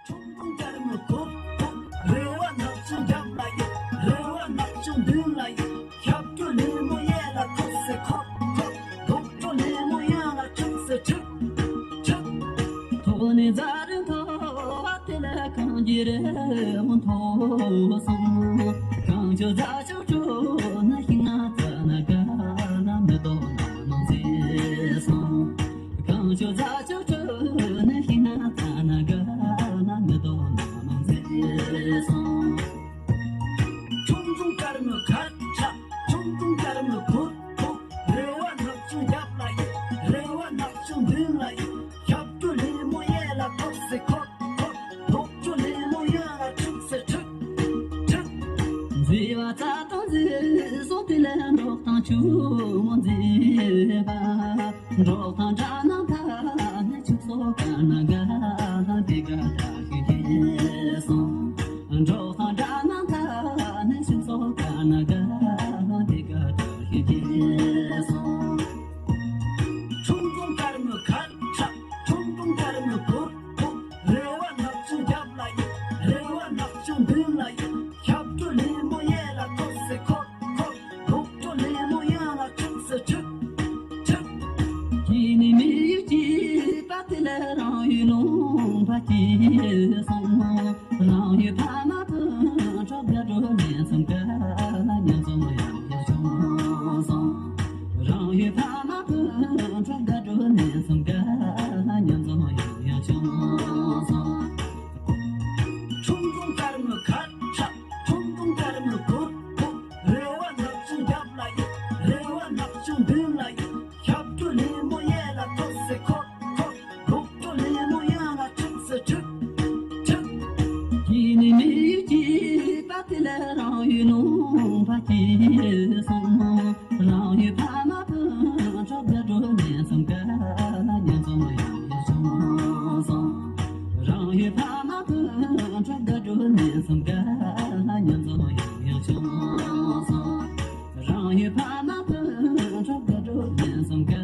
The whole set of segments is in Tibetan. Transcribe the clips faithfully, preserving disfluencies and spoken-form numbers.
ཁྲུང་ཁྲུང་དཀར་མོ་ཁོག་ཁོག་རེ་བ་ནག་ཆུང་རྒྱབ་ལ་ཡོད། རེ་བ་ནག་ཆུང་མདུན་ལ་ཡོད། ཞབས་བྲོ་ལེན་མོ་གཡས་ལ་ཁོག་སེ་ཁོག་ཁོག་རྡོག་བྲོ་ལེན་མོ་གཡོན་ལ་ཁྲུག་སེ་ཁྲུག་ཁྲུག་ཐོག་ནས་རྫ་རི་མཐོ་བ་དེ་ལ་གངས་ཀྱི་རི་བོ་མཐོ་སོང་། གངས་ཆུ་རྫ་ཆུ་བྲོ་ན་ཤིང་ནགས་རྩྭ་ན་དགའ་ན་མེ་ཏོག་ནགས་མང་མཛེས་སོང་། གངས་ཆུ་རྫ་ཆུ་བྲོ་ན་ཤིང་ནགས་རྩྭ་ན་དགའ་ན་མེ་ཏོག་ནགས་མང་མཛེས་སོང་། ཁྲུང་ཁྲུང་དཀར་མོ་ཁ་ཁྲ། ཁྲུང་ཁྲུང་དཀར་མོ་ཁུག་ཁུག་རེ་བ་ནག་ཆུང་རྒྱབ་ལ་ཡོད། རེ་བ་ནག་ཆུང་མདུན་ལ་ཡོད། ཞབས་བྲོ་ལེན་མོ་གཡས་ལ་ཁོག་སེ་ཁོག་ཁོག་རྡོག་བྲོ་ལེན་མོ་གཡོན་ལ་ཁྲུག་སེ་ཁྲུག་ཁྲུག་མཛེས་པ་རྩྭ་ཐང་མཛེས་སོང་། དེ་ལ་འབྲོག་ཐང་ཆུ་མོ་མཛེས་པ། འབྲོག་ཐང་སྦྲ་ནང་ད་ནི་ཕྱུགས་ཟོག་དཀར་ནག་དགའ་ལ་དེ་ག་དྲག་ཤོས་སྐྱེས་སོང་། འབྲོག་ཐང་སྦྲ་ནང་ད་ནི་ཕྱུགས་ཟོག་དཀར་ནག་དགའ་ལ་དེ་ག་དྲག་ཤོས་སྐྱེས་སོང་། ཁྲུང་ཁྲུང་དཀར་མོ་ཁ་ཁྲ། ཁྲུང་ཁྲུང་དཀར་མོ་ཁུག་ཁུག་རེ་བ་ནག་ཆུང་རྒྱབ་ལ་ཡོད། རེ་བ་ནག་ཆུང་མདུན་ལ་ཡོད། ཞབས་བྲོ་ལེན་མོ་གཡས་ལ་ཁོག་སེ་ཁོག་ཁོག་རྡོག་བྲོ་ལེན་མོ་གཡོན་ལ་ཁྲུག་སེ་ཁྲུག་ཁྲུག་སྐྱེས་ནས་མི་ཡུལ་སྐྱིད་པ་དེ་ལ་རང་ཡུལ་ལུང་པ་སྐྱིད་སོང་། རང་ཡུལ་ཕ་མ་སྤུན་གྲོགས་དགའ་སྤྲོ་ལེན་སོང་། དགའ་ལ་མཉམ་འཛོམས་ཡང་ཡང་བྱུང་སོང་། རང་ཡུལ་ཕ་མ་སྤུན་གྲོགས་དགའ་སྤྲོ་ལེན་སོང་། དགའ་ལ་མཉམ་འཛོམས་ཡང་ཡང་བྱུང་སོང་། ཁྲུང་ཁྲུང་དཀར་མོ་ཁ་ཁྲ། ཁྲུང་ཁྲུང་དཀར་མོ་ཁུག་ཁུག་རེ་བ་ནག་ཆུང་རྒྱབ་ལ་ཡོད། རེ་བ་ནག་ཆུང་མདུན་ལ་ཡོད། ཞབས་བྲོ་ལེན་མོ་གཡས་ལ་ཁོག་སེ་ཁོག་ཁོག་རྡོག་བྲོ་ལེན་མོ་གཡོན་ལ་ཁྲུག་སེ་ཁྲུག་ཁྲུག་སྐྱེས་ནས་མི་ཡུལ་སྐྱིད་པ་དེ་ལ་རང་ཡུལ་ལུང་པ་སྐྱིད་སོང་། རང་ཡུལ་ཕ་མ་སྤུན་གྲོགས་དགའ་སྤྲོ་ལེན་སོང་། དགའ་ལ་མཉམ་འཛོམས་ཡང་ཡང་བྱུང་སོང་། རང་ཡུལ་ཕ་མ་སྤུན་གྲོགས་དགའ་སྤྲོ་ལེན་སོང་། དགའ་ལ་མཉམ་འཛོམས་ཡང་ཡང་བྱུང་སོང་། རང་ཡུལ་ཕ་མ་སྤུན་གྲོགས་དགའ་སྤྲོ་ལེན་སོང་། དགའ་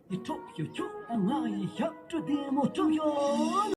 འདི་འཕྲོག་ཞུ་ཆོག་ང་ཡི་ཞབས་བྲོ་བདེ་མོ་འཕྲོག་ཤོག་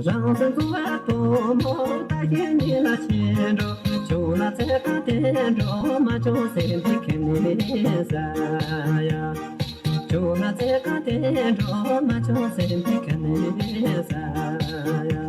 རང་སེམས་འཚོ་བའི་བུ་མོ་ད་གིན་ཉིད་ལ་ཆེ་འགྲོ། བྱུང་ན་ཚེ་གང་དེ་འགྲོ་མ་བྱུང་སེམས་ཀྱི་ཁེངས་ནས་ས་ཡ། བྱུང་ན་ཚེ་གང་དེ་འགྲོ་མ་བྱུང་སེམས་ཀྱི་ཁེངས་ནས་ས་ཡ།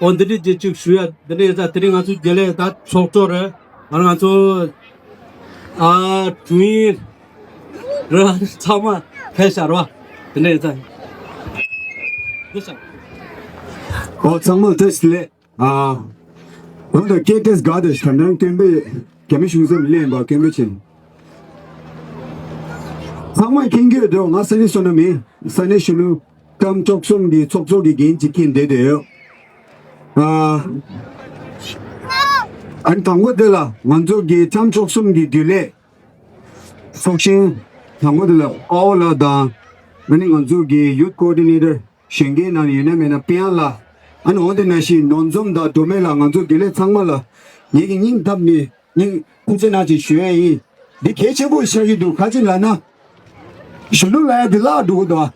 ཨོ་འདི་འདྲའི་རྗེས་ཅིག་ཞུ་ཡ། འདི་འདྲའི་ཡིན་ཙང་དེ་རིང་ང་ཚོ་དགེ་ལས་ད་ཚོགས་གཙོ་རེད། ང་ང་ཚོ་ཨ་དྲུང་ཡིག་རེད། ཚང་མ་ཕེབས་ཤག་རེད་བ། དེ་འདྲ་ཡིན་ཙང་འདི་ཤག་ཨོ་ཚང་མ་བཀྲ་ཤིས་བདེ་ལེགས། ཨ། འོན་ཏེ་སྐད་དེ་དགའ་དེ་ཞིག་དང་དྲང་སྟོན་པའི་རྒྱ་མི་གཞུང་ཚབ་ལེན་པ་སྐད་འབོད་ཆེན། ཚང་མས་མཁྱེན་གྱི་ཡོད་དོ། ང་ས་གནས་བསོད་ནམས་མིན། ས་གནས་གཞོན་ནུ་ཀམ་བཅུ་གསུམ་གྱི་ཚོགས་གཙོ་གི་འགན་ཅིག་འཁྱེར་བསྡད་དེ་ཡོད། ཨ། ཨ་ནི་དང་པོ་དེ་ལ་ང་ཚོ་གི་ཀམ་བཅུ་གསུམ་གྱི་རྒྱུན་ལས་ཚོགས་གཞོན་དང་པོ་དེ་ལ་ཨའོ་ལགས་དང་། ཨ་ནི་ང་ཚོ་གི་ཡུཐ་ཀོ་ཨོ་ཌི་ནེ་ཊར་གཞོན་སྐྱེས་ནང་ཡོད་ན་མེད་ན་པེ་ཡང་ལགས། ཨ་ནི་འོ་དེ་ནང་བཞིན་ནོར་འཛོམས་དང་སྒྲོལ་མ་ལགས། ང་ཚོ་དགེ་ལས་ཚང་མ་ལ་ངེད་ཀྱི་སྙིང་ཐག་ནས་སྙིང་ཐུགས་རྗེ་གནང་ཞེས་ཞུ་ཡ་ཡིན། འདི་གལ་ཆེན་པོ་ཆགས་ཀྱི་འདུག་ག་ཅི་ལབ་ན། གཞོན་ནུ་ལབ་ཡ་འདི་བརླག་འགྲོ་གི་འདུག་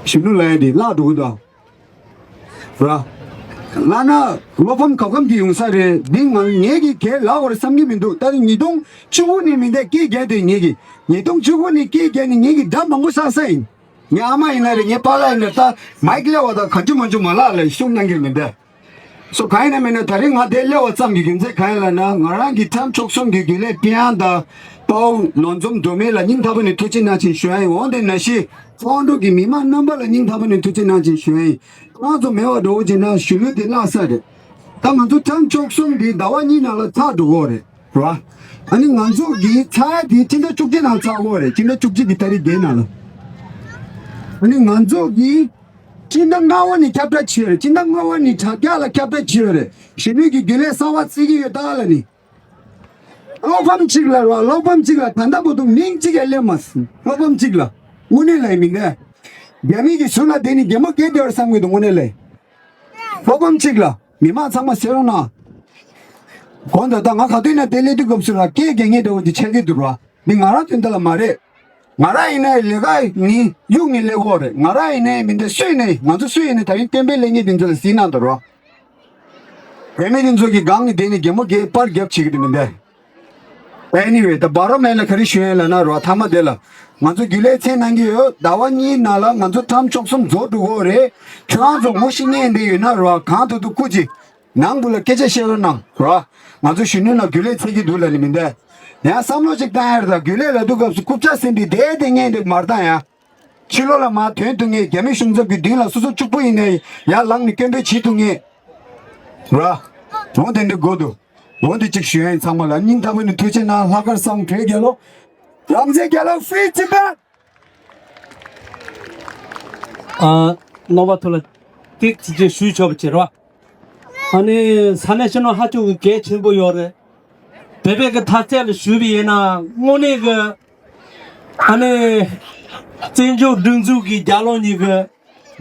གཞོན་ནུ་ལབ་ཡ་འདི་བརླག་འགྲོ་གི་འདུག་ར། ལབ་ན་བློ་ཕམ་གབ་ཁམ་གྱི་ཡོང་ས་རེད། འདི་ང་ངེད་ཀྱི་གལ་ལབ་དགོས་རེད་བསམ་གྱི་མི་འདུག་ད་ནི་ཉིས་སྟོང་བཅུ་དགུ་ནས་མི་འདས་སྐད་རྒྱག་དུས་ངེད་ཀྱི་ཉིས་སྟོང་བཅུ་དགུ་ནས་སྐད་རྒྱག་ནས་ངེད་ཀྱི་དགྲ་མང་པོ་བསགས་ས་ཡིན། ངའི་ཨ་མ་ཡིན་ན་རེད། ངའི་པཱ་ལགས་ཡིན་ན་རེད། ད་མའིག་སླེབས་པ་དང་གང་བྱུང་མང་བྱུང་མ་ལག་ལ་ཤུགས་གནང་གི་མི་འདུག་སོ་གང་ཡིན་ན་མིན་ན་ད་རེས་ང་འདིར་སླེབས་པ་ཙམ་གྱི་རྒྱུ་མཚན་གང་ཡིན་ལབ་ན། ང་རང་གི་ཀམ་བཅུ་གསུམ་གྱི་རྒྱུན་ལས་པེ་ཡང་དང་དཔའ་བོ་ནོར་འཛོམས་སྒྲོལ་མ་ལ་སྙིང་ཐག་པ་ནས་ཐུགས་རྗེ་གནང་ཞེས་ཞུ་ཡ་ཡིན། འོན་ཏེ་ནང་བཞིན་ཚོགས་འདུ་གི་མི་མང་རྣམ་པ་ལ་སྙིང་ཐག་པ་ནས་ཐུགས་རྗེ་གནང་ཞེས་ཞུ་ཡ་ཡིན། ཁོང་ཚོ་མེད་པ་འགྲོ་བ་ཅིག་ན་གཞོན་ནུ་དེ་བརླག་ས་རེད། ད་ང་ཚོ་ཀམ་བཅུ་གསུམ་འདི་ཟླ་བ་གཉིས་ནང་ལ་ཚར་འགྲོ་གི་རེད། ར། ཨ་ནི་ང་ཚོ་གི་ཚར་དེ་སྤྱི་ཟླ་བཅུ་གཅིག་ནང་ཚར་དགོས་རེད། སྤྱི་ཟླ་བཅུ་གཅིག་གི་ཏ་རིག་བརྒྱད་ནང་ལ། ཨ་ནི་ང་ཚོ་གི་སྤྱི་ཟླ་ལྔ་པ་ནས་ཁྱབ་བསྒྲགས་བྱས་རེད། སྤྱི་ཟླ་ལྔ་པ་ནས་དྲ་རྒྱ་ལ་ཁྱབ་བསྒྲགས་བྱས་རེད། གཞོན་ནུ་གི་རྒྱུན་ལས་གསར་པ་བརྩི་གི་ཡོད་ད་ལ་ནི། བློ་ཕམ་གཅིག་ལ་རོ། བློ་ཕམ་གཅིག་ལ་ད་ལྟ་བར་དུ་མིང་གཅིག་ཡང་སླེབས་མ་སོང་། བློ་ཕམ་གཅིག་ལ་དངོས་གནས་ལ་མི་འདས། རྒྱ་མི་གི་ཟུར་ལ་བསྡད་ནས་རྒྱལ་མོ་རྒྱལ་བསྡད་པར་བསམ་གི་འདུག་དངོས་གནས་ལ། བློ་ཕམ་གཅིག་ལ་མི་མང་ཚང་མ་གསན་རོགས་གནང་། གོང་དུ་ད་ང་ག་དུས་ན་དེ་སླེབས་དུས་སྐབས་སུ་ལ་སྐད་རྒྱག་མཁན་འདྲ་བོ་འདི་ཆགས་ཀྱི་འདུག་ར། འདི་ང་རང་དོན་དག་ལ་མ་རེད། ང་རང་ཡིན་ནའི་ལས་ཀ་ནི་གཡུག་ནས་སླེབས་ཀྱི་ཡོད་རེད། ང་རང་ཡིན་ནའི་མི་འདི་སུ་ཡིན་ནའི་ང་ཚོ་སུ་ཡིན་ནའི་ད་རིང་སྟོན་པའི་ལས་ངན་འདི་ཚོ་ལ་གཟིགས་གནང་དང་རོགས། བུད་མེད་འདི་ཚོ་གི་སྒང་ནས་བསྡད་ནས་རྒན་མོ་རྒན་པར་རྒྱབ་བྱེད་ཀྱི་འདུག་མི་འདི། Anyway ད་བར་རོ་མེད་ལ་ག་རེ་ཞུ་ཡིན་ལབ་ན་རོ། ཐ་མ་དེ་ལ་ང་ཚོ་རྒྱུན་ལས་མཚན་གནང་གི་ཡོད། ཟླ་བ་གཉིས་ནང་ལ་ང་ཚོ་ཐམ་བཅུ་གསུམ་རྫོགས་འགྲོ་གི་ཡོད་རེད། ཁྱོད་རང་ཚོ་ངོ་ཤེས་མཁན་འདི་ཡོད་ན་རོ། གང་ཐུབ་ཐུབ་སྐུ་མཁྱེན། ནང་ཁུལ་ལ་སྐད་ཆ་བཤད་རོགས་གནང་རོ། ང་ཚོ་གཞོན་ནུ་ལ་རྒྱུན་ལས་འཚོལ་གྱི་འདུག་ལབ་ནི་མི་འདུག་ཡང་བསམ་བློ་ཅིག་བཏང་ཡ་རེད། ད་རྒྱུན་ལས་ལབ་དུས་སྐབས་སུ་རྐུབ་ཀྱག་ཟིན་པའི་དེ་དེ་ངས་འདུག་མར་བཏང་ཡ། ཕྱི་ལོགས་ལ་མར་ཐོན་ཐུབ་ངེས། རྒྱ་མི་གཞུང་ཚབ་ཀྱི་མདུན་ལ་སོ་སོ་གཅིག་པུ་ཡིན་ནའི་ཡར་ལངས་ནས་སྐད་འབོད་བྱེད་ཐུབ་ངེས་ར། འོ་དེ་འདྲ་དགོས་འདུག་འོ་དེ་གཅིག་ཞུ་ཡ་ཡིན། ཚང་མ་ལ་སྙིང་ཐག་པ་ནས་ཐུགས་རྗེ་གནང་། ལྷག་དཀར་བཟང་བོད་རྒྱལ་ལོ། རང་བཙན་རྒྱལ་ལོ། Free Tibet། ཨ། རྣམ་པ་ཚོ་ལ་ཏིག་ཙི་ཅིག་ཞུས་ཆོག་པ་བྱེད་རོགས། ཨ་ནི་ས་གནས་ཕྱི་ནང་ཧ་ཅང་གི་གལ་ཆེན་པོ་ཡོད་རེད། བོད་པའི་གི་མཐའ་ཚད་ལ་ཞུས་པ་ཡིན་ན་དངོས་གནས་གི་ཨ་ནི་བཙན་བྱོལ་སྒྲིག་འཛུགས་ཀྱི་རྒྱལ་ལོ་གཉིས་གི་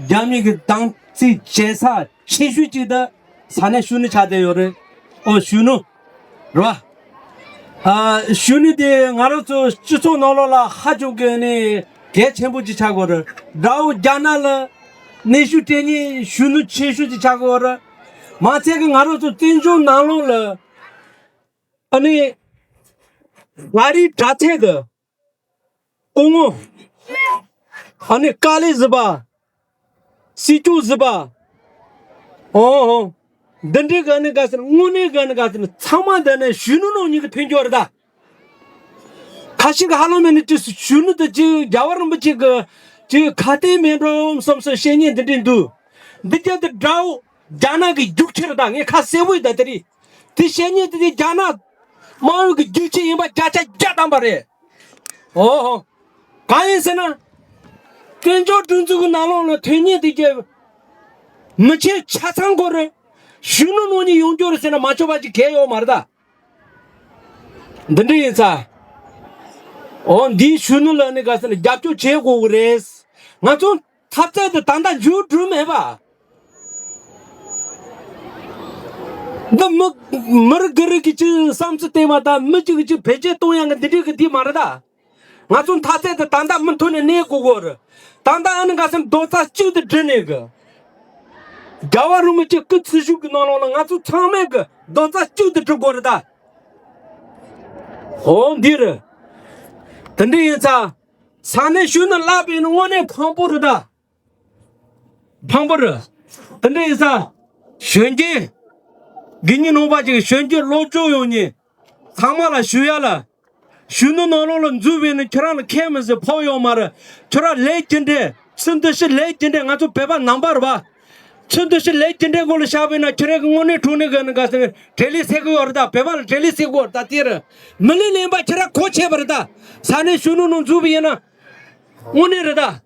རྒྱ་མི་གི་དམ་ཚིག་བྱེད་ས་ཆེ་ཤོས་གཅིག་དེ་ས་གནས་གཞོན་ནུ་ཆགས་བསྡད་ཡོད་རེད། ཨོ་གཞོན་ནུ་རེད་བ། ཨ་གཞོན་ནུ་དེ་ང་རང་ཚོ་སྤྱི་ཚོགས་ནང་ལོགས་ལ་ཧ་ཅང་གི་ནི་གལ་ཆེན་པོ་ཅིག་ཆགས་ཀྱི་ཡོད་རེད། དགྲ་བོ་རྒྱ་ནག་ལ་གནོན་ཤུགས་སྤྲད་མཁན་གཞོན་ནུ་ཆེ་ཤོས་ཅིག་ཆགས་ཀྱི་ཡོད་རེད། མ་ཚད་ཀྱི་ང་རང་ཚོ་བཙན་བྱོལ་ནང་ལོགས་ལ་ཨ་ནི་ང་རའི་དྲ་ཚིགས་ཀྱི་སྐུ་ངོ་ཨ་ནི་དཀའ་ལས་བཟོས་པ། སྲིད་སྐྱོང་བཟོས་པ། ཨོ་ཨོ། འདི་འདྲའི་གི་ཨ་ནི་ག་ཟེར། དངོས་གནས་གི་ཨ་ནི་ག་ཟེར། ཚང་མ་འདི་ནི་གཞོན་ནུ་ནང་ཉིད་ཀྱི་ཐོན་རྒྱུ་རེད་ད། ཁ་ཤས་ཀྱི་ཧ་ལམ་ནི་ཅི་གཞོན་ནུ་དེ་ཅིག་རྒྱལ་བ་རིན་པོ་ཆེ་གི་ཅིག་ཁ་གཏད་མེད་འགྲོ་བསམ་སོང་བཤད་མཁན་འདི་འདྲའི་འདུག་འདི་རྒྱ་དེ་དགྲ་བོ་རྒྱ་ནག་གི་རྒྱུག་ཁྱེར་ད། ངས་ཁ་གསལ་པོ་ཡིན་ད། དེ་རིང་དེ་བཤད་མཁན་དེ་དེ་རྒྱ་ནག་དམར་པོ་གི་རྒྱུག་ཁྱེར་ཡིན་པ་བརྒྱ་ཆ་བརྒྱ་ཐམ་པ་རེད། ཨོ་ཧོ། གང་ཡིན་ཟེར་ན། བཙན་བྱོལ་སྒྲིག་འཛུགས་ཀྱི་ནང་ལོགས་ལ་ཐོན་མཁན་དེ་གྱད་མི་ཆེ་ཆ་ཚང་ཁོ་རེ་གཞོན་ནུ་ནང་ནས་ཡོང་རྒྱུ་རེད་ཟེར་ན་མ་ཆོག་པ་ཅིག་གང་ཡང་ཡོད་མ་རེད་ད། འདི་འདྲ་ཡིན་ཙང་། འོ་འདིའི་གཞོན་ནུ་ལ་ནི་ག་ཟེར་ན་རྒྱབ་སྐྱོར་བྱེད་དགོས་ཀྱི་རེད། ང་ཚོ་འཐབ་རྩོད་དེ་ད་ལྟ་མཇུག་གྲུབ་མེད་པ། འདི་མི་མི་རིགས་གི་རིགས་ཀྱི་ཅིག་བསམ་ཚུལ་བསྟན་པ་དང་མི་གཅིག་གི་ཅིག་བེད་སྤྱོད་གཏོང་ཡག་གི་འདི་འདྲའི་གི་འདི་མ་རེད་ད། ང་ཚོ་འཐབ་རྩོད་དེ་ད་ལྟ་མུ་མཐུད་ནས་གནས་དགོས་ཀྱི་རེད། ད་ལྟ་ཨ་ནི་ག་ཟེར་རྡོག་རྩ་གཅིག་ཏུ་སྒྲིལ་ནས་གི། རྒྱལ་བ་རིན་པོ་ཆེ་སྐུ་ཚེ་མཇུག་གི་ནང་ལོགས་ལ་ང་ཚོ་ཚང་མས་གི་རྡོག་རྩ་གཅིག་ཏུ་སྒྲིལ་དགོས་རེད་ད། འོ་འདི་རེད། དེ་འདྲ་ཡིན་ཙང་། ས་གནས་གཞོན་ནུ་ལབ་པའི་ནི་དངོས་གནས་ཕངས་པོ་རེད་ད། ཕངས་པོ་རེད། དེ་འདྲ་ཡིན་ཙང་། གཞོན་སྐྱེས། དགེ་བསྙེན་ནང་པ་ཅིག་གཞོན་སྐྱེས་སློབ་སྦྱོང་ཡོང་མཁན། ཚང་མ་ལ་ཞུ་ཡ་ལ། གཞོན་ནུ་ནང་ལོགས་ལ་འཛུལ་བའི་ནི་ཁྱོད་རང་ལ་ཁེ་མི་སྲིད་ཕོག་ཡོད་མ་རེད། ཁྱོད་རང་ལས་རྒྱུ་འབྲས་ཚུལ་འདི་ཕྱི་ལས་རྒྱུ་འབྲས་ང་ཚོ་བོད་པ་ནང་པ་རེད་པ། ཚུལ་འདི་ཕྱི་ལས་རྒྱུ་འབྲས་སྒོ་ལ་བཞག་པས་ན་ཁྱོད་རང་གི་དངོས་གནས་དྲང་གནས་གི་ནི་ག་ཟེར་བྲེལ་ལས་སད་གི་ཡོད་རེད་ད། བོད་པ་ལ་བྲེལ་ལས་སད་གི་ཡོད་རེད་ད། དེ་རེད། མི་ལས་ལེན་པ་ཁྱོད་རང་གོ་ཆོད་པ་རེད་ད། ས་གནས་གཞོན་ནུ་ནང་འཛུལ་བ་ཡིན་ན། དངོས་གནས་རེད་ད།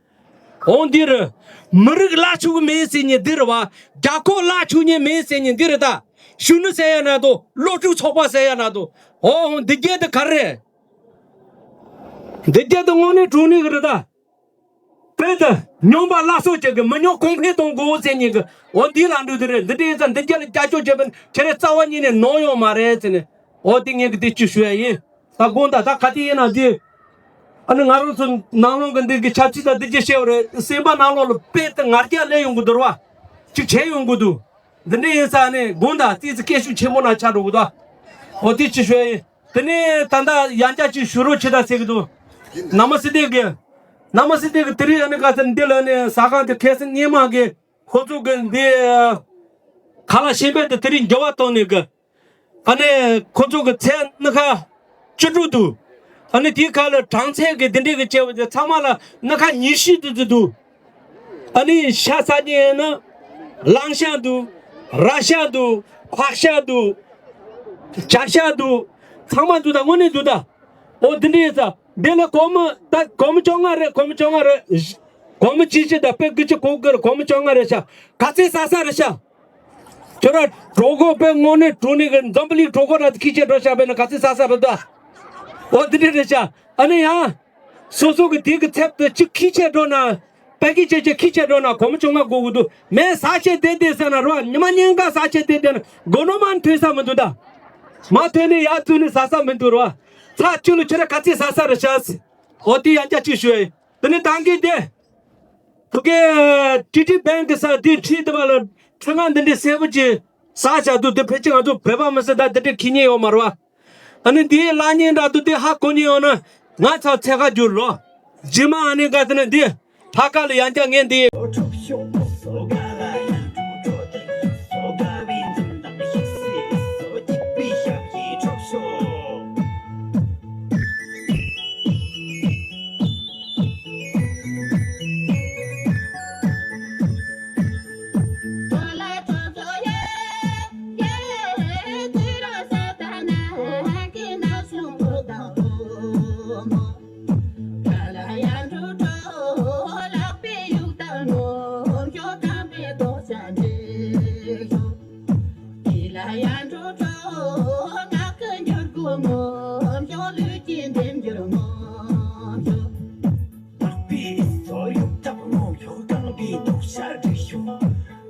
འོང་འདི་རེད། མི་རིགས་བརླག་ཆོག་གི་མེད་ཟེར་མཁན་འདི་རེད་བ། རྒྱལ་ཁབ་བརླག་ཆོག་མཁན་མེད་ཟེར་མཁན་འདི་རེད་ད། གཞོན་ནུ་ཟེར་ཡ་ན་དོ། སློབ་ཕྲུག་ཚོགས་པ་ཟེར་ཡ་ན་དོ། འོ་འོ་འདི་རྒྱལ་དུ་ག་རེ། འདི་རྒྱལ་དུ་དངོས་གནས་དྲང་གནས་གི་རེད་ད། དཔེ་དུ་སྨྱོན་པ་བརླག་སོགས་ཀྱི་གི་མི་སྨྱོན་གོང་འཕེལ་གཏོང་དགོས་ཟེར་མཁན་གི། འོ་འདི་ལ་འགྲོ་དུ་རེད། འདི་འདྲ་ཡིན་ཙང་འདི་རྒྱལ་ལ་རྒྱབ་སྐྱོར་བྱེད་པ་ཁྱེད་རེ་རྩ་བ་ཉིད་ནས་ནོར་ཡོད་མ་རེད་ཟེར་ནས། འོ་དེ་ངས་གི་དེ་ཅི་ཞུ་ཡ་ཡིན། ད་དགོངས་དག་ད་ག་དེ་ཡིན་ན་དེ། ཨ་ནི་ང་རང་ཚོ་ནང་ལོགས་ཀྱི་འདི་གི་ཆབ་སྲིད་དང་འདི་གི་བཤད་པ་རེད། སེམས་པ་ནང་ལོགས་ལ་དཔེ་དེ་ང་རྒྱལ་སླེབས་ཡོང་གི་འདུག་ར་བ། ཅིག་བྱས་ཡོང་གི་འདུག་འདི་འདྲ་ཡིན་ཙང་ནི་དགོངས་དག་ཏི་ཙི་སྐད་ཤུགས་ཆེན་པོ་ན་ཆགས་འགྲོ་གི་འདུག་འོ་དེ་ཅི་ཞུ་ཡ་ཡིན། དེ་ནས་ད་ལྟ་ཡང་བསྐྱར་ཅིག་ཞུ་རོགས་བྱེད་དང་ཟེར་གི་འདུག་ན་མ་སི་ཏེ་གི། ན་མ་སི་ཏེ་གི་དེ་རིང་ཨ་ནི་ག་ཚོད་འདི་ལ་ནི་ཟ་ཁང་དེ་ཁ་སང་སྔོན་མ་གི་ཁོ་ཚོ་གི་འདི་ཁ་ལག་ཤེས་པས་དེ་དེ་རིང་འགྱུར་བ་གཏོང་ནས་གི། ཨ་ནི་ཁོ་ཚོ་གི་ཚལ་སྣ་ཁ་བཅུ་དྲུག་འདུག་ཨ་ནི་དེའི་ཁ་ལ་གྲང་ཚལ་གི་དེ་འདྲས་གི་བཅད་པ་དེ་ཚང་མ་ལ་སྣ་ཁ་ཉི་ཤུ་དེ་ཚོ་འདུག་ཨ་ནི་ཤ་ཟ་ཉེ་ན་གླང་ཤ་འདུག་ར་ཤ་འདུག་ཕག་ཤ་འདུག་བྱ་ཤ་འདུག་ཚང་མ་འདུག་ད། དངོས་གནས་འདུག་ད། ཨོ་འདི་འདྲ་ཡིན་ཙང་འདི་ལ་སྒོར་མོ་ད་སྒོར་མོ་བཅོ་ལྔ་རེད། སྒོར་མོ་བཅོ་ལྔ་རེད། སྒོར་མོ་གཅིག་གཅིག་ད་དཔེ་དགུ་གཅིག་གོ་དགོས་རེད། སྒོར་མོ་བཅོ་ལྔ་རེད་ཤག་ག་ཚོད་ཟ་ས་རེད་ཤག་ཁྱོད་རང་གྲོད་ཁོག་དཔེ་དངོས་གནས་དྲོ་ནས་གི་འཛམ་བུ་གླིང་གྲོད་ཁོག་ར་ཁྱི་བྱས་འགྲོ་ཤག་དཔེར་ན་ག་ཚོད་ཟ་ས་རེད་ད། ཨོ་འདི་འདྲ་རེད་ཤག་ཨ་ནི་ཡང་། སོ་སོ་གི་དེ་གི་ཚབ་ཏུ་ཅིག་ཁྱི་བྱས་འགྲོ་ན། དཔེ་ཁྱི་བྱས་བྱས་ཁྱི་བྱས་འགྲོ་ན་སྒོར་མོ་བཅོ་ལྔ་དགོས་ཀྱི་འདུག་མེད་ཟ་ཆས་བསྡད་བསྡད་ཟེར་ན་རོ། ཉི་མ་ཉིན་ག་ཟ་ཆས་བསྡད་བསྡད་ན་སྒོར་མོ་མ་ཐོན་ས་མི་འདུག་ད། མ་ཐོན་ནས་ཡར་བཙུགས་ནས་ཟ་ས་མི་འདུག་རོ། ཚ་ཅུ་ལ་ཁྱོད་ར་ག་ཚོད་ཟ་ས་རེད་ཤག་ཟེར། ཨོ་དེ་ཡང་བསྐྱར་ཅིག་ཞུ་ཡ་ཡིན། དེ་ནས་ད་གིན་དེ། ཕ་གི་ཊི་ཌི་བྷེང་གི་ས་དེ་ཁྲིད་དེ་བ་ལ་ཁྲི་ང་འདི་འདྲའི་གསལ་པོ་ཅིག་ཟ་བྱ་འདུག་དེ་ཕལ་ཆེར་ང་ཚོ་བོད་པ་མི་སེར་ད་དེ་འདྲའི་ཁྱི་ཉན་ཡོད་མ་རེད་བ། ཨ་ནི་འདིའི་གླ་རྙིང་འདྲ་འདུག་དེ་ཧ་གོ་མཁན་ཡོད་ན་ང་ཚོ་འཚོལ་ག་རྒྱུགས་རོགས། རྗེས་མ་ཨ་ནི་ག་དེ་ནི་འདི་ཕ་ག་ལ་ཡང་བསྐྱར་ངས་འདི། ལག་པའི་སོ་ཡོད་ཐབས་ངོ་ཤོག་རྐང་པའི་རྡོག་ཤ་སྒྲིག་ཤོག་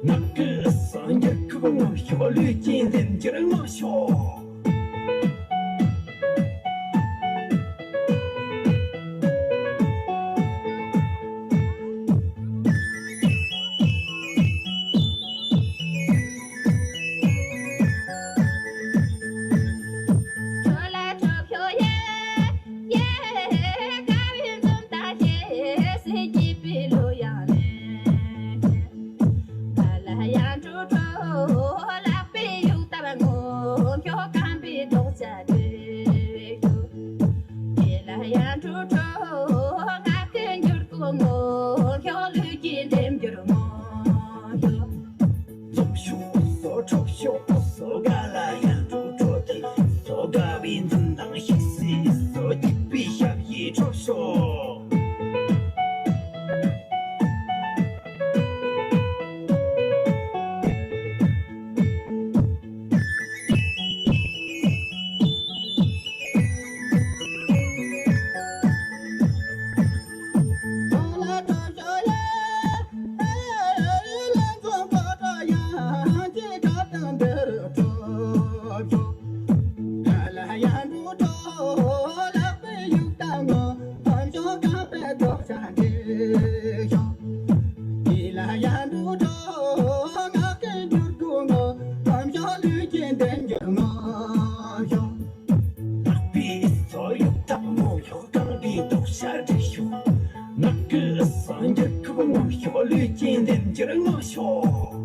ངག་གི་སངས་རྒྱས་ཁུག་ངོ་ཤོག་ལུས་ཀྱི་འདེམས་འགྱུར་ངོ་ཤོག་ལུས་ཀྱི་འདེམས་འགྱུར་ངོ་ཤོག་ལྕོག་ཤོག་སོ་ཁྲོག་ཤོག་སོ་ག་ལ་ཡང་འགྲོ་འགྲོ་དེ། སོ་ག་བའི་འཛུམ་མདངས་ཤིག་སི་སོ་སྐྱིད་པའི་ཞབས་ཀྱི་ཁྲོག་ཤོག་ལག་པའི་སོ་ཡོད་ཐབས་ངོ་ཤོག་རྐང་པའི་རྡོག་ཤ་སྒྲིག་ཤོག་ངག་གི་སངས་རྒྱས་ཁུག་ངོ་ཤོག་ལུས་ཀྱི་འདེམས་འགྱུར་ངོ་ཤོག་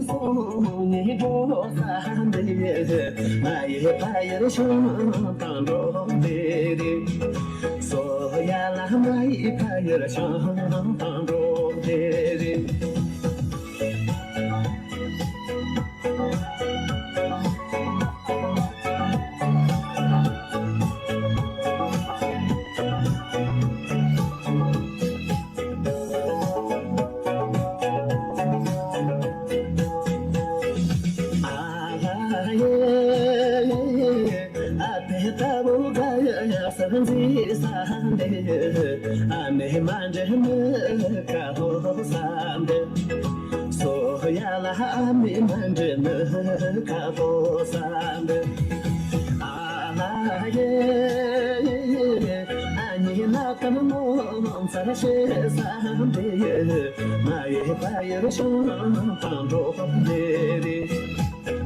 སོ་ཉིད་འགྲོ་ས་འདི། ང་ཡི་ཕ་ཡུལ་ཤང་དང་འགྲོ་འདི་རེད། སོ་ཡ་ལ་ང་ཡི་ཕ་ཡུལ་ཤང་དང་འགྲོ་འདི་རེད། ང་ཡི་ཕ་ཡུལ་ཤང་དང་འགྲོགས་ཏེ་རེད།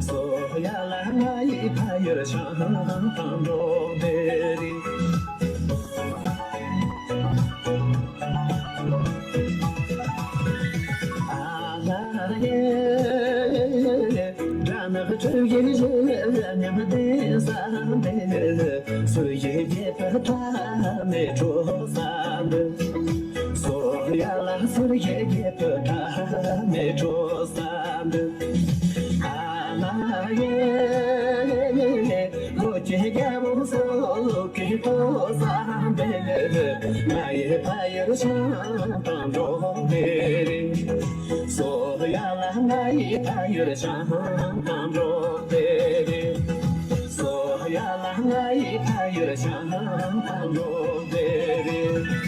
སོ་ཡ་ལ་ང་ཡི་ཕ་ཡུལ་ཤང་དང་འགྲོགས་ཏེ་རེད། ཨ་ལ་ཡེ། དགྲ་ནག་ཁྲོད་ཀྱི་རི་ཉམས་ལྡན་ས་འདི། སོ་ཡི་རྒྱལ་པོ་ཐ་མའི་འགྲོ་ས་འདི། སོ་ཡ་ལ་སོ་ཡི་རྒྱལ་པོ་ཐ་མའི་འགྲོ་ས་འདི། ཨ་ལ་ཡེ། ལོ་ཀྱི་རྒྱལ་པོ་སོ་ཀི་ཏོ་ས་འདི། ང་ཡི་ཕ་ཡུལ་ཤང་དང་འགྲོགས་ཏེ་རེད། སོ་ཡ་ལ་ང་ཡི་ཕ་ཡུལ་ཤང་དང་འགྲོགས་ཏེ་རེད། སོ་ཡ་ལ་ང་ཡི་ཕ་ཡུལ་ཤང་དང་འགྲོགས་ཏེ་རེད།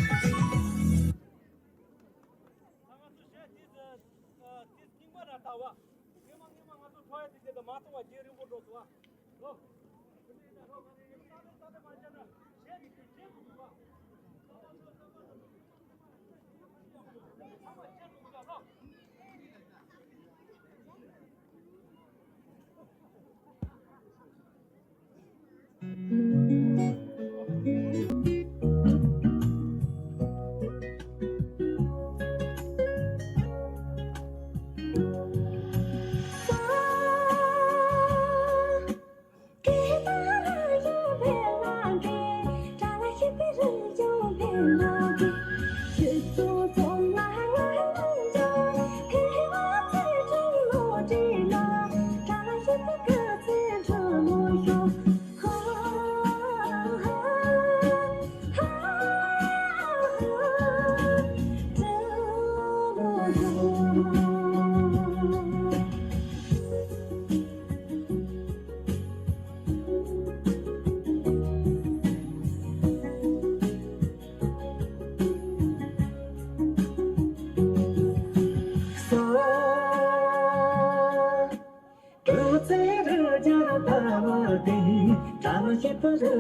ད་ང་ཚོ་གཞས་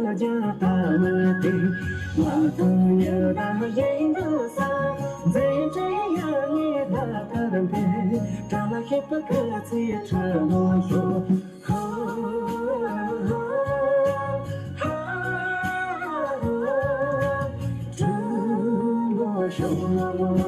དེ་ཚོ་དེ་རྙིང་པ་ར་ལྟ་བ། སྔོན་མ་སྔོན་མ་ང་ཚོ་འཕྲོ་ཡ་དེ་དེ་དང་མ་གཏོགས་པ་རྒྱུན་རིང་པོ་འགྲོ་སོང་བ། ལོ།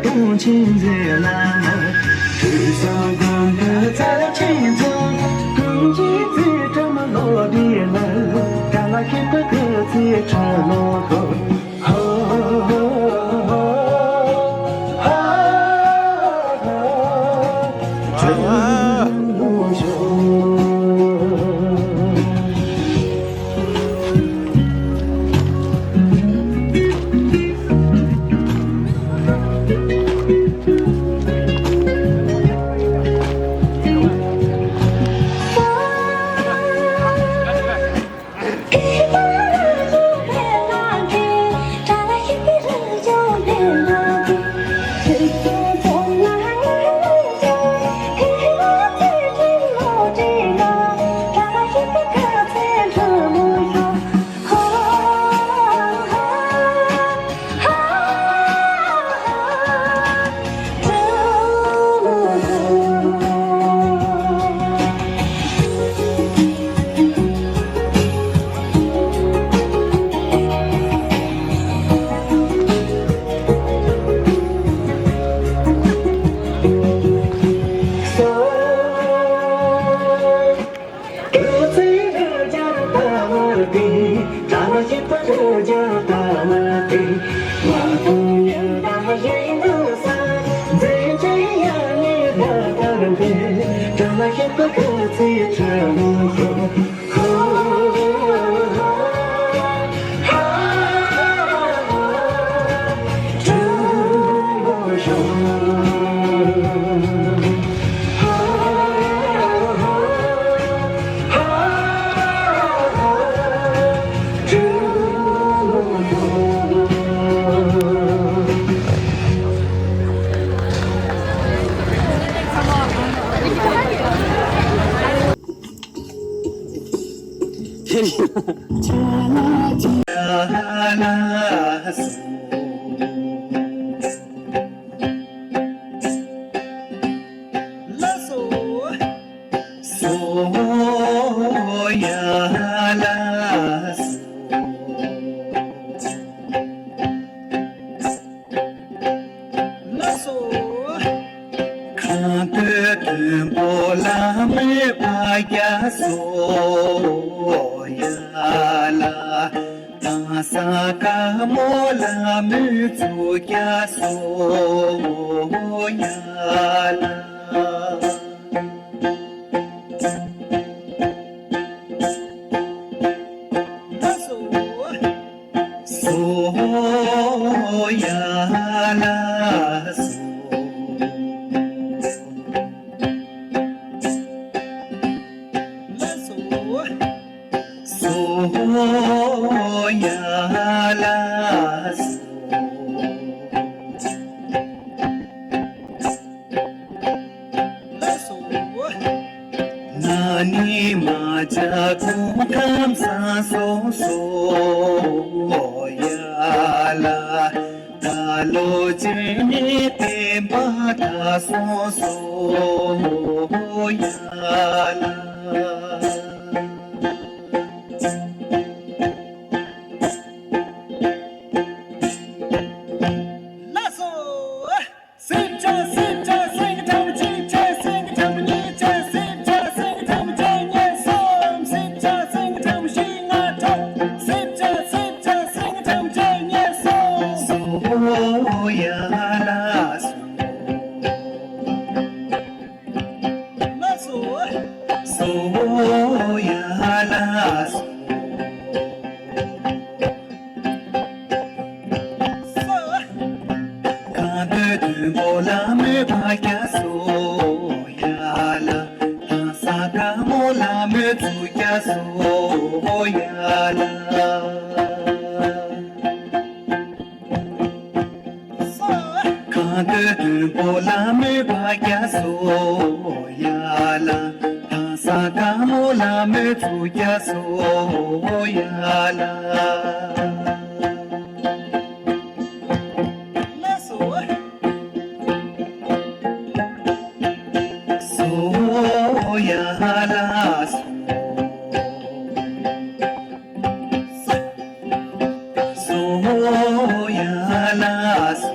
དུང་ཆེན་མཛད་བླ་མ། དུས་གསུམ་མགོན་པོ་རྩལ་ཆེན་མཚོ། ཀུན་གྱི་རྩིས་ཁྲིམས་བློ་གྲོས་ལ། དགྲ་ལ་ཞིག་པའི་སྐུ་ཚེ་ཁྲི་ལོ་འཁོར། ཧོ། ཧོ། ཧོ། ལགས་སོ། གང་འདོད་མཐོན་པོ་ལྷ་མོས་ཕར་རྒྱག་སོ་ཡ་ལ། དང་ས་དཀར་མོ་ལྷ་མོས་ཚུར་རྒྱག་སོ་ཡ་ལ། ལགས་སོ། སོ་ཡ་ལ་སོ། ལགས་སོ། སོ་ཡ་ལ་སོ། ལགས་སོ། ན་ནིང་མ་ཇ་སྐུ་ཁམས་བཟང་སོང་སོ་ཡ་ལ། ད་ལོ་རྗེས་ནས་བསྟན་པ་དར་སོང་སོ་ཡ་ལ། ལགས་སོ། སེམས་ཅན་སེམས་ཅན་སེང་གེ་ཁྲ་མོ་གཅིག་བྱས། སེང་གེ་ཁྲ་མོ་གཉིས་བྱས། སེམས་ཅན་སེང་གེ་ཁྲ་མོ་བརྒྱད་ཉེར་གསུམ། སེམས་ཅན་སེང་གེ་ཁྲ་མོ་བཞི་ལྔ་དྲུག། སེམས་ཅན་སེམས་ཅན་སེང་གེ་ཁྲ་མོ་བརྒྱད་ཉེར་གསུམ། སོ་ཡ་ལ་སོ། ལགས་སོ། སོ་ཡ་ལ་སོ། གང་འདོད་མཐོན་པོ་ལྷ་མོས་ཕར་རྒྱག་སོ་ཡ་ལ། དང་ས་དཀར་མོ་ལྷ་མོས་ཚུར་རྒྱག་སོ་ཡ་ལ། གང་འདོད་མཐོན་པོ་ལྷ་མོས་ཕར་རྒྱག་སོ་ཡ་ལ། དང་ས་དཀར་མོ་ལྷ་མོས་ཚུར་རྒྱག་སོ་ཡ་ལ། ལགས་སོ། སོ་ཡ་ལ་སོ། སོ་ཡ་ལ་སོ།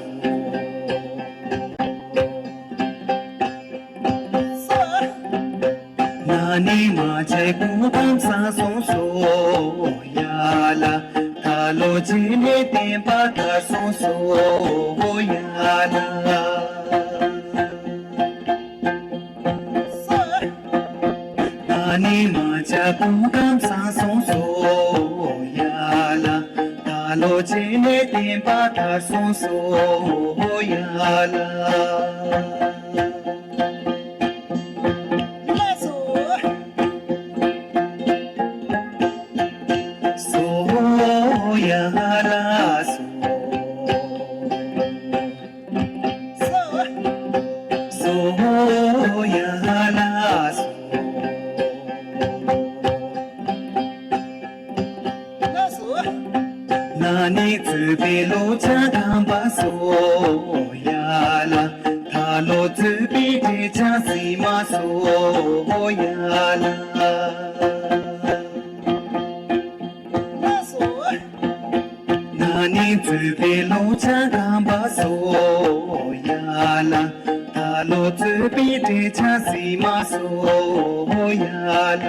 ནི་མ་བྱས་སྐུ་ཁམས་བཟང་སོང་སོ་ཡ་ལ། ད་ལོ་རྗེས་ནས་བསྟན་པ་དར་སོང་སོ་ཡ་ལ། ད་ནི་མ་བྱས་སྐུ་ཁམས་བཟང་སོང་སོ་ཡ་ལ། ད་ལོ་རྗེས་ནས་བསྟན་པ་དར་སོང་སོ་ཡ་ལ། སོ་ཡ་ལ་སོ། སོ་ཡ་ལ་སོ། ན་ནིང་གཙོས་པའི་ལོ་ཆ་ཁམས་པ་སོ་ཡ་ལ། ད་ལོ་གཙོས་པའི་འབྲས་ཆ་སྲིན་མ་སོ་ཡ་ལ། ན་ནིང་གཙོས་པའི་ལོ་ཆ་ཁམས་པ་སོ་ཡ་ལ། ད་ལོ་གཙོས་པའི་འབྲས་ཆ་སྲིན་མ་སོ་ཡ་ལ།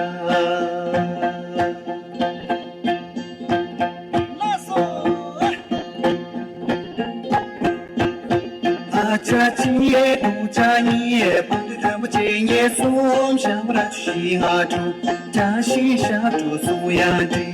ཨ་ཅག་གཅིག་ཡས་དུ་ཅག་གཉིས་ཡས་བང་དུ་དོན་པོ་ཆེ་ངེས་གསུམ་ཞང་པོ་ར་ཆུ་ཤི་ང་དྲུག་ཅག་ཤི་ཤ་དྲུག་གསུམ་ཡ་འདྲི།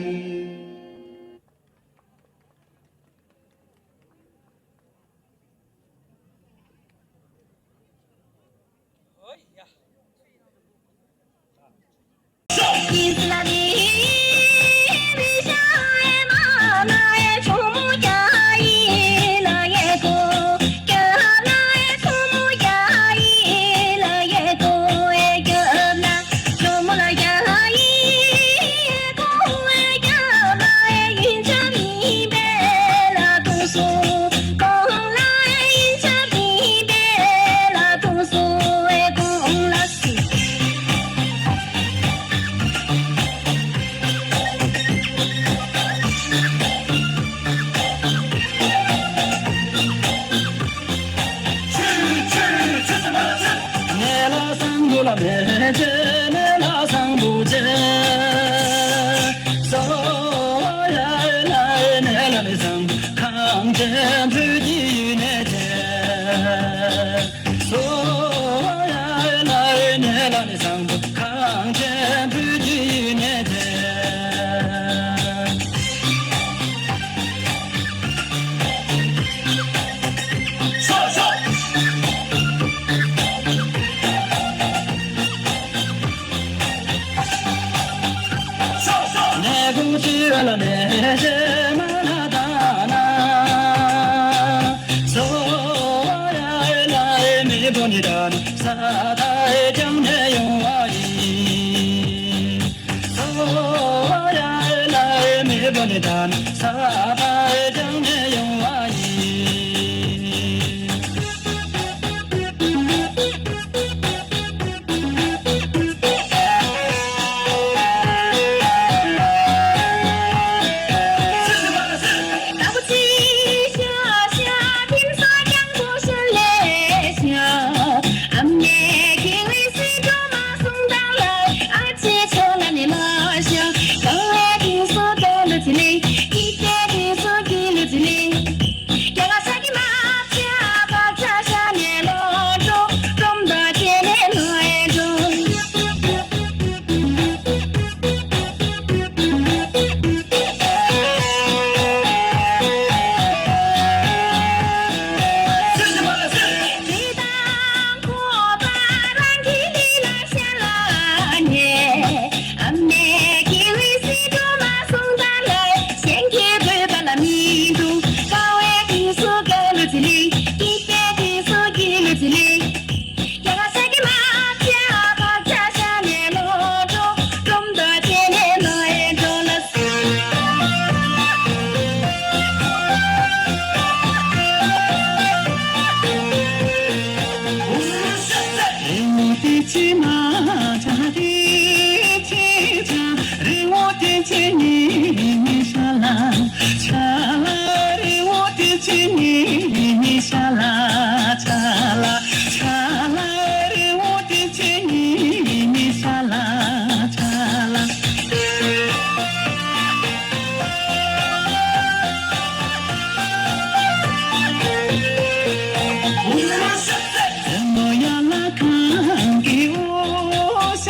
གང་གི་འོ་ཤ་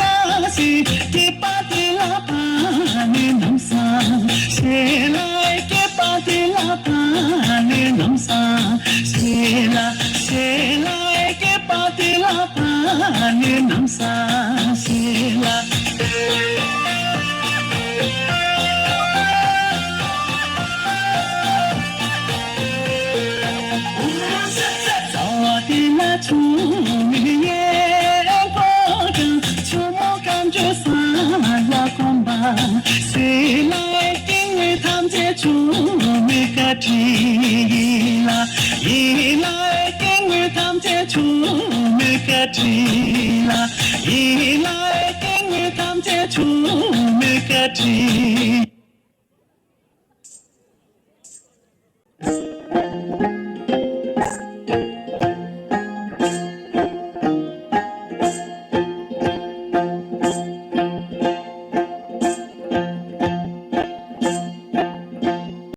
ཞིག་སྐྱེས་པ་དེ་ལ་ཕ་ནི་ནམ་ས་ཞེ་ལ་སྐྱེས་པ་དེ་ལ་ཕ་ནི་ནམ་ས་ཞེ་ལ་ཞེ་ལ་སྐྱེས་པ་དེ་ལ་ཕ་ནི་ནམ་ས་ཞེ་ལ། རྩ་བ་དེ་ལ་ཆུ་མིག་ཡེ་ཀོ་ཀང་ཆུ་མོ་ཀམ་ཆུ་ས་ལ་གོམ་པ་སེ་ལ་སྐྱེ་དངོས་ཐམས་ཅད་ཆུ་མིག་ག་བྲིས་ལ་ཡིན་ལ་སྐྱེ་དངོས་ཐམས་ཅད་ཆུ་མིག་ག་བྲིས་ལ་ཡིན་ལ་སྐྱེ་དངོས་ཐམས་ཅད་ཆུ་